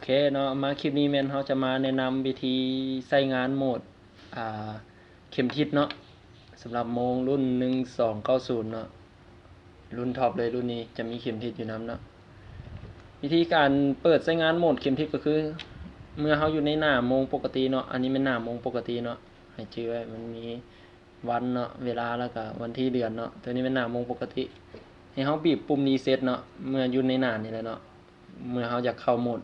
ເຄເນາະ ມາຄລິບນີ້ແມ່ນເຮົາຈະມາແນະນຳວິທີໃຊ້ງານໂໝດ ອ່າ ເຂັມທິດເນາະ ສຳລັບໂມງລຸ້ນໜຶ່ງສອງເກົ້າສູນເນາະ ລຸ້ນທັອບເລີຍ ລຸ້ນນີ້ຈະມີເຂັມທິດຢູ່ນຳເນາະ. ວິທີການເປີດໃຊ້ງານໂໝດເຂັມທິດກໍຄື ເມື່ອເຮົາຢູ່ໃນໜ້າໂມງປົກກະຕິເນາະ ອັນນີ້ແມ່ນໜ້າໂມງປົກກະຕິເນາະ ໃຫ້ຈື່ໄວ້ ມັນມີວັນເນາະ ເວລາ ແລ້ວກໍວັນທີເດືອນເນາະ ໂຕນີ້ແມ່ນໜ້າໂມງປົກກະຕິ ໃຫ້ເຮົາບີບປຸ່ມຣີເຊັດເນາະ ເມື່ອຢູ່ໃນໜ້ານີ້ແຫຼະເນາະ ເມື່ອເຮົາຢາກເຂົ້າໂໝດ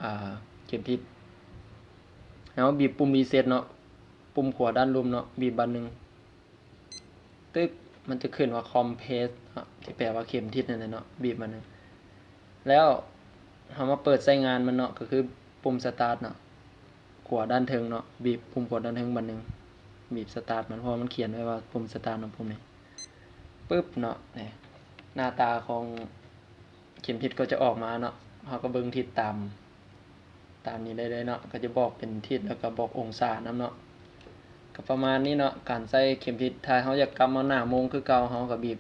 ອ່າ ເຂັມທິດ ໃຫ້ເຮົາບີບປຸ່ມຣີເຊັດເນາະ ປຸ່ມຂວາດ້ານລຸ່ມເນາະ ບີບບາດໜຶ່ງ ຕຶກ ມັນຈະຂຶ້ນວ່າຄອມເພຣສເນາະ ທີ່ແປວ່າເຂັມທິດນັ້ນແຫຼະເນາະ ບີບບາດໜຶ່ງ ແລ້ວເຮົາມາເປີດໃຊ້ງານມັນເນາະ ກໍຄືປຸ່ມສະຕາດເນາະ ຂວາດ້ານເທິງເນາະ ບີບປຸ່ມຂວາດ້ານເທິງບາດໜຶ່ງ ບີບສະຕາດມັນ ເພາະວ່າມັນຂຽນໄວ້ວ່າປຸ່ມສະຕາດເນາະ ປຸ່ມນີ້ ປຶບເນາະ ນີ້ ໜ້າຕາຂອງເຂັມທິດກໍຈະອອກມາເນາະ ເຮົາກໍເບິ່ງທິດຕາມ ຕາມນີ້ໄດ້ເລີຍເນາະ ກໍຈະບອກເປັນທິດ ແລ້ວກໍບອກອົງສານຳເນາະ ກໍປະມານນີ້ເນາະ ການໃຊ້ເຂັມທິດ ຖ້າເຮົາຢາກກັບມາໜ້າໂມງຄືເກົ່າ ເຮົາກໍບີບ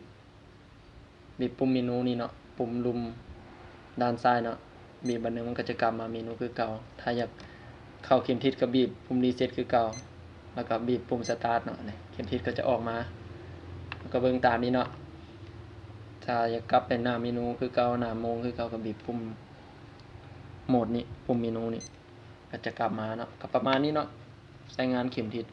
ບີບປຸ່ມເມນູນີ້ເນາະ ປຸ່ມລຸ່ມດ້ານຊ້າຍເນາະ ບີບບາດໜຶ່ງມັນກໍຈະກັບມາເມນູຄືເກົ່າ ຖ້າຢາກເຂົ້າເຂັມທິດກໍບີບປຸ່ມຣີເຊັດຄືເກົ່າ ແລ້ວກໍບີບປຸ່ມສະຕາດເນາະ ນີ້ ເຂັມທິດກໍຈະອອກມາ ເຮົາກໍເບິ່ງຕາມນີ້ເນາະ ຖ້າຢາກກັບໄປໜ້າເມນູຄືເກົ່າ ໜ້າໂມງຄືເກົ່າ ກໍບີບປຸ່ມໂໝົດນີ້ ປຸ່ມເມນູນີ້ ກໍຈະກັບມາເນາະ ກໍປະມານນີ້ເນາະ ໃຊ້ງານເຂັມທິດ.